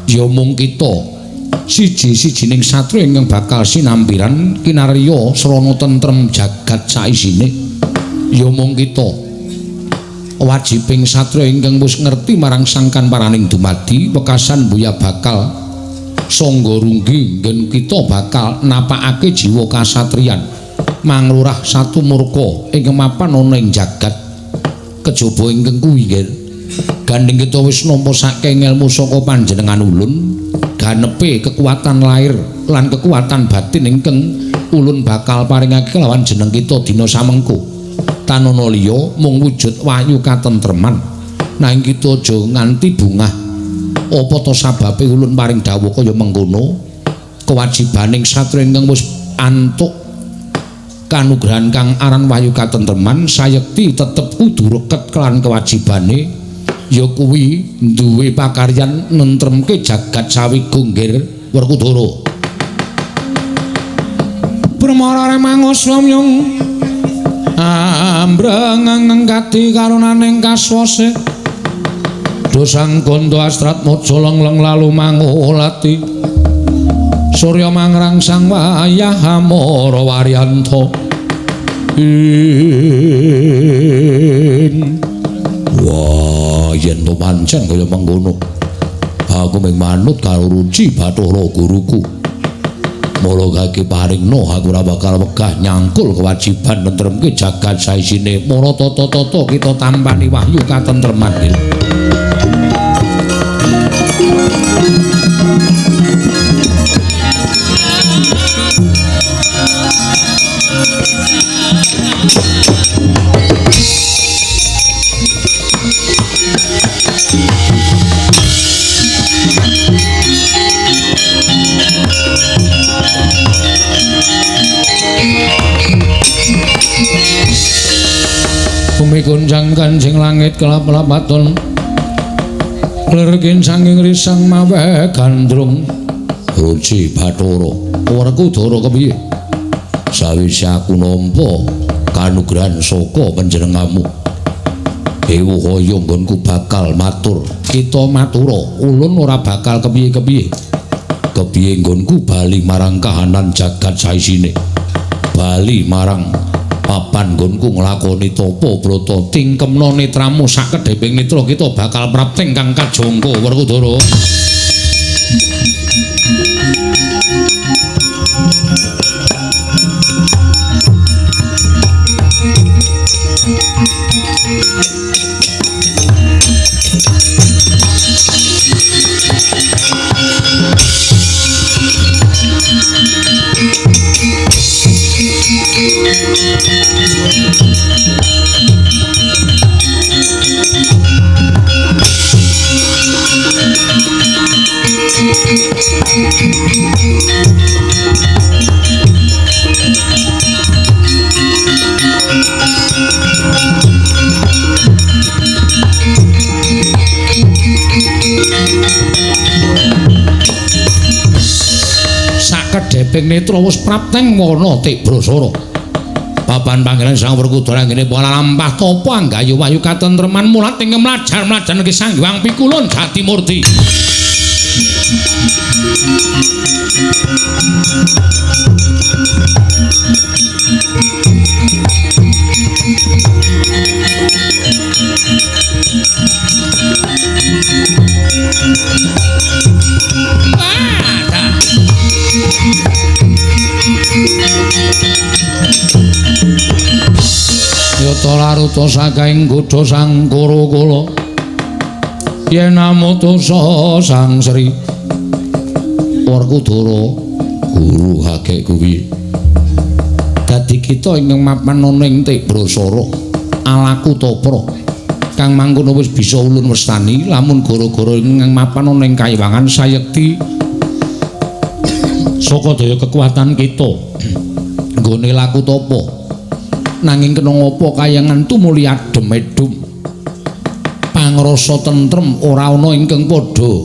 ya mung kita siji-sijining satriya ingkang bakal sinampiran kinarya srana tentrem jagat saisine. Ya mung kita wajibing satriya ingkang wis ngerti marang sangkan paraning dumadi wekasan buya bakal sangga runggi nggen kita bakal napakake jiwa kasatriyan manglurah satu murka ingkang mapan ana ing jagat. Kejaba ingkang kuwi nggih gandeng kita wis nampa saking ilmu saka panjenengan ulun ganepe kekuatan lahir lan kekuatan batin ingkang ulun bakal paringake kelawan jeneng kita dina samengko. Tanana liya mung wujud wahyu katentreman, nanging kita aja nganti bungah. Apa to sababe ulun paring dawuh kaya mengkono? Kewajibaning satriya ingkang wis antuk kanugrahan kang aran wahyu katentreman sayekti tetep kudu reket kelan kewajibane, ya kuwi duwe pakaryan nentremke jagat sawigo nggir Werkudara. Brahmara remangus lamyung ambreng kadi karunaning kaswase dosang gondo astrat mojo lengleng lalu mangulati surya mangrangsang wayah amara waryanto ing. Wah, yen to pancen kaya mengkono aku mung manut karo ruci Bathara guruku. Mula kaki paringno aku ora bakal wegah nyangkul kewajiban nentremke jagat saisine. Mula tata-tata kita tampani wahyu katentreman iki. Bumi gonjang kanjing langit kelap-lapaton. Lerkin sanging risang mawe gandrung. Ruci Bathara, Werkudara kepiye? Sawise aku nampa kanugrahan saka panjenenganmu, ewuh kaya nggonku bakal matur. Kita matura, ulun ora bakal kepiye-kepiye. Kepiye nggonku bali marang kahanan jagat saisine. Bali marang papan nggonku nglakoni tapa brata tingkemna netramu sakedheping netra kita bakal prapting kang kajangka Werkudara. Sakedheping netra wis prapteng wana Tibrasara. Papan panggenan Sang Werkudara anggene pola lampah tapa anggayu wahyu katentreman mulat ing mlajar-mlajar negeri Sang Hyang Pikulun Jatimurti. Yata laruta sakaing godha sang Kura-kula yen amutusa Sang Sri Werkudara guru hakek kuwi dadi kita ingkang mapan ana ing Tibrasara alaku topra kang mangkono wis bisa ulun wastani lamun gara-gara ingkang mapan ana ing kayiwangan sayekti saka daya kekuatan kita nggone laku tapa. Nanging kena ngapa kayangan tumuli adem edum pangrasa tentrem ora ana ingkang padha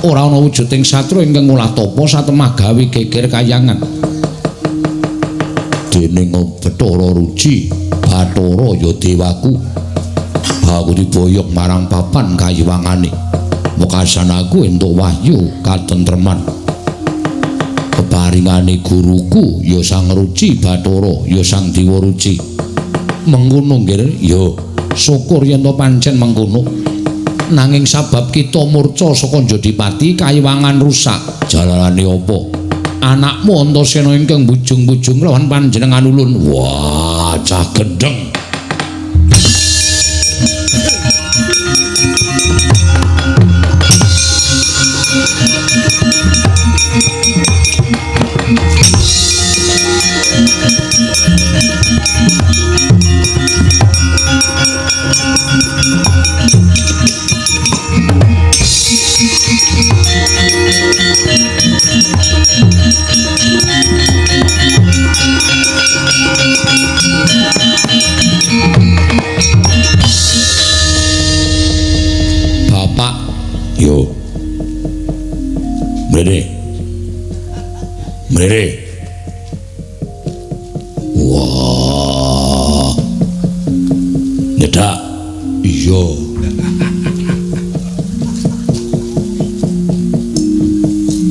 ora ana wujuding satru ingkang ngolah tapa satemah gawe geger kayangan. Dening Bathara Ruci Bathara ya dewaku aku diboyong marang papan kayiwangane wekasan aku entuk wahyu katentreman. Peparingane guruku ya Sang Ruci Bathara ya Sang Dewa Ruci. Mengkono nggih ya syukur yen to pancen mengkono. Nanging sabab kita murca saka Jodipati kayiwangan rusak. Jalarane apa? Anakmu Antasena ingkang bujung-bujung lawan panjenengan ulun. Wah, cah gendeng. Bapak yo mrene mrene. Wah, nyedak. Iya.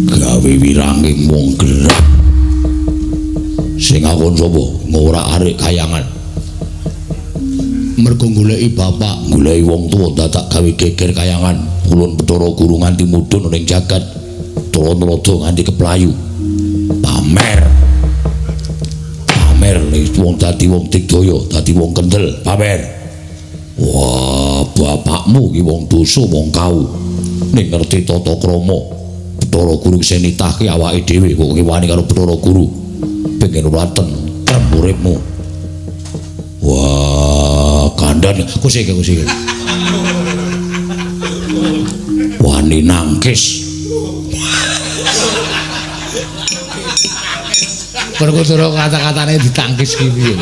Gawe wiranging wong gerak. Sing akon sapa? Ngorak-arik kayangan. Mergo goleki bapak, goleki wong tuwa dadak gawe geger kayangan. Ulun Bathara Guru nganti mudhun ning jagat. Tulodo nganti keplayu. Pamer. Pamer wong dadi wong digdaya, dadi wong kendel, pamer. Wah, bapakmu ki wong dosa, wong kau. Ning ngerti tata krama. Bathara Guru sing nitahke awake dhewe kok wani karo Bathara Guru. Pengen ora tentrem uripmu. Wah, kandhan kusike kusike. Wani nangkis. Werkudara kata-katane ditangkis ki piye?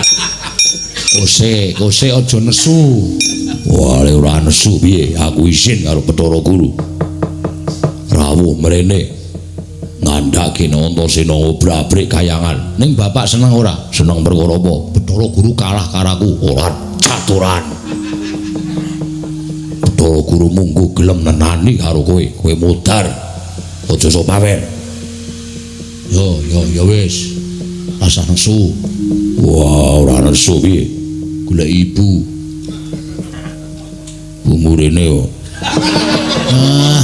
Kose, kose aja nesu. Wah, ora nesu piye? Aku isin karo Bathara Guru. Rawuh mrene ngandhake Antasena ngobrak-abrik kayangan. Ning bapak seneng ora? Seneng perkara apa? Bathara Guru kalah karo aku, ora caturan. Bathara Guru munggo gelem nenani karo kowe, kowe modar. Aja sok pamer. Yo, yo, ya wis. Rasah nesu. Wah, ora nesu piye? Golek ibu. Ibu mrene yo. Ah,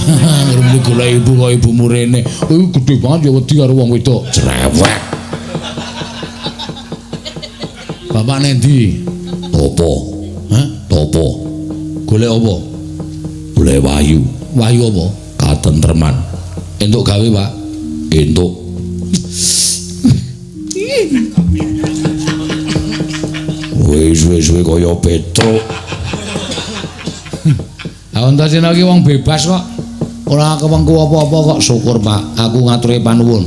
ngrembu golek ibu kok ibu mrene. Kuwi gedhe banget ya wedi karo wong wedok. Cerewet. Bapak nendi? Topo. Hah? Topo. Golek apa? Golek wahyu. Wahyu apa? Katentreman. Entuk gawe, Pak? Entuk. Wis wis kaya Petruk. Antasena iki wong bebas kok. Ora kewengku apa-apa kok. Syukur, Pak. Aku ngaturi panuwun.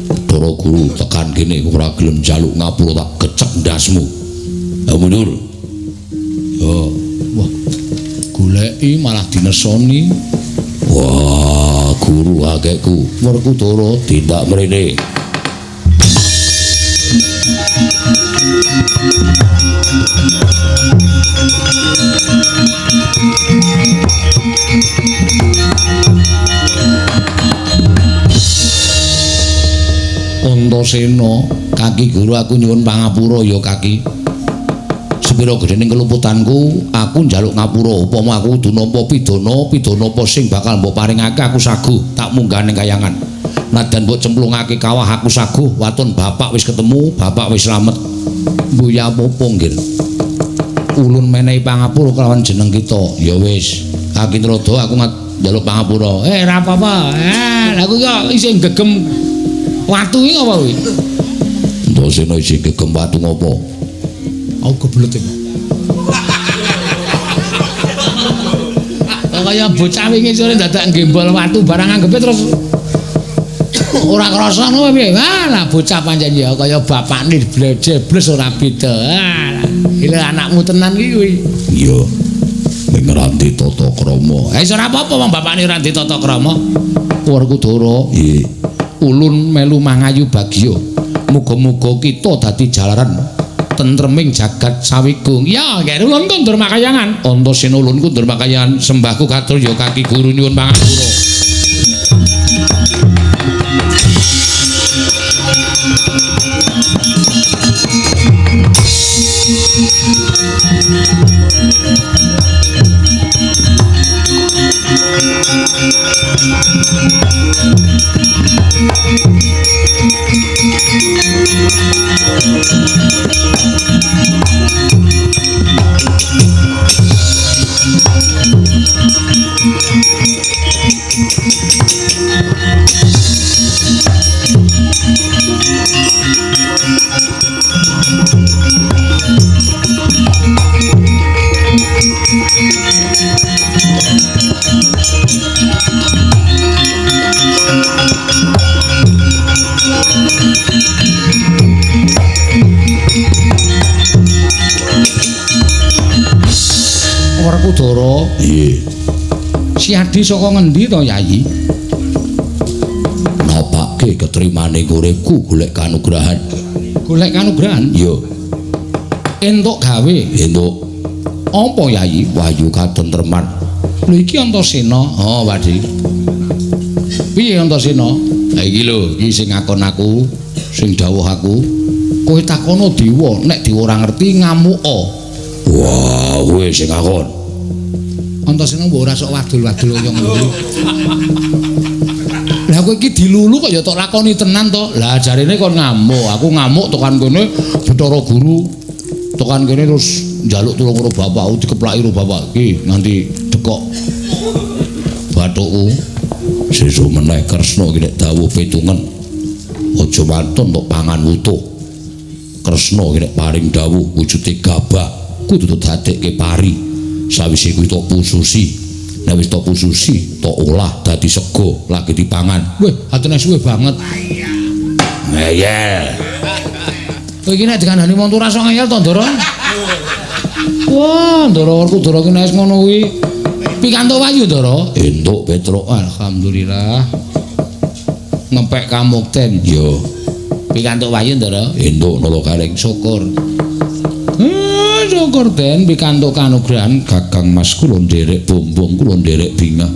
Bathara Guru tekan kene ora gelem njaluk ngapura tak gecek ndasmu. Ya mundur. Yo, wah. Goleki malah dinesoni. Wah, guru akehku. Werkudara tindak mrene. Antasena, kaki guru aku nyuwun pangapura ya kaki. Sepira gedhening keluputanku, aku njaluk ngapura. Upama aku kudu nampa pidana, pidana apa sing bakal mbok paringake aku saguh, tak munggah ning kayangan. Nadan mbok cemplungake kawah aku saguh, waton bapak wis ketemu, bapak wis slamet. Mbuya apa-apa nggih. Ulun menehi pangapura kelawan jeneng kita. Ya wis, kaki Trada aku njaluk pangapura. Ora apa-apa. Lah aku kok isih gegem watu iki apa kuwi? Antasena isih gegem watu ngopo? Aku kebelet iki. Kaya bocah wingi sore dadak nggembol watu barang anggepe terus ora krasa ngono piye? Wah, lah bocah pancen ya kaya bapakne blejebles ora beda. Ah, iki anakmu tenan iki kuwi. Iya. Ning ora tata krama. Eh ora apa-apa wong bapakne ora tata krama. Werkudara, nggih. Ulun melu mangayu bagya. Muga-muga kita dadi jalaran tentreming jagat sawigung. Ya, nggih ulun kondur makayangan. Antasena ulun kondur makayangan, sembahku katur ya kaki guru nyuwun pangapura. Werkudara, nggih. Siadi saka ngendi to, Yayi? Napake ketrimane uripku golek kanugrahan. Golek kanugrahan? Iya. Entuk gawe? Entuk. Apa, Yayi? Wahyu katentreman. Lho iki Antasena. Oh, Pakdi. Piye Antasena? Ha iki lho, iki sing ngakon aku, sing dawuh aku. Kowe takono dewa, nek dewa ora ngerti ngamuka. Wah, kowe sing ngakon. Antasena mbok ora sok wadul-wadul kaya ngono. Lah kowe iki dilulu kok ya tok lakoni tenan to. Lah jarene kon ngamuk, aku ngamuk tekan kene Bathara Guru. Tekan kene terus njaluk tulung karo bapakku dikeplaki karo bapak iki nganti dekok bathukku. Sesuk meneh Kresna iki nek dawuh pitungen. Aja wantun tok pangan wutuh. Kresna iki nek paring dawuh wujude gabah kudu dadekke pari. Sawise kuwi tok pususi. Nek wis tok pususi, tok olah dadi sego lagi dipangan. Weh, atene suwe banget. Ngeyel. Kowe iki nek dikandani wong ora sok ngeyel to, Ndara? Wah, Ndara Werkudara ki nek ngono kuwi. Pikantuk wahyu, Ndara? Entuk, Petruk. Alhamdulillah. Ngepek kamukten. Yo. Pikantuk wahyu, Ndara? Entuk, Nala Gareng. Syukur. Syukur Den pikantuk kanugrahan Kakang Mas kula nderek bombong kula nderek bingah.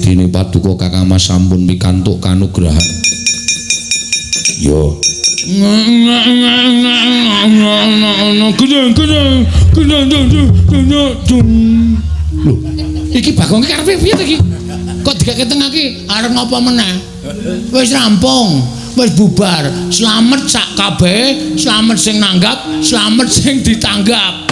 Dene paduka Kakang Mas sampun pikantuk kanugrahan. Yo. Lho, iki Bagong iki karepe piye to iki? Kok digake tengah iki arep ngapa meneh? Wis rampung, wis bubar. Slamet sak kabeh, slamet sing nanggap, slamet sing ditanggap.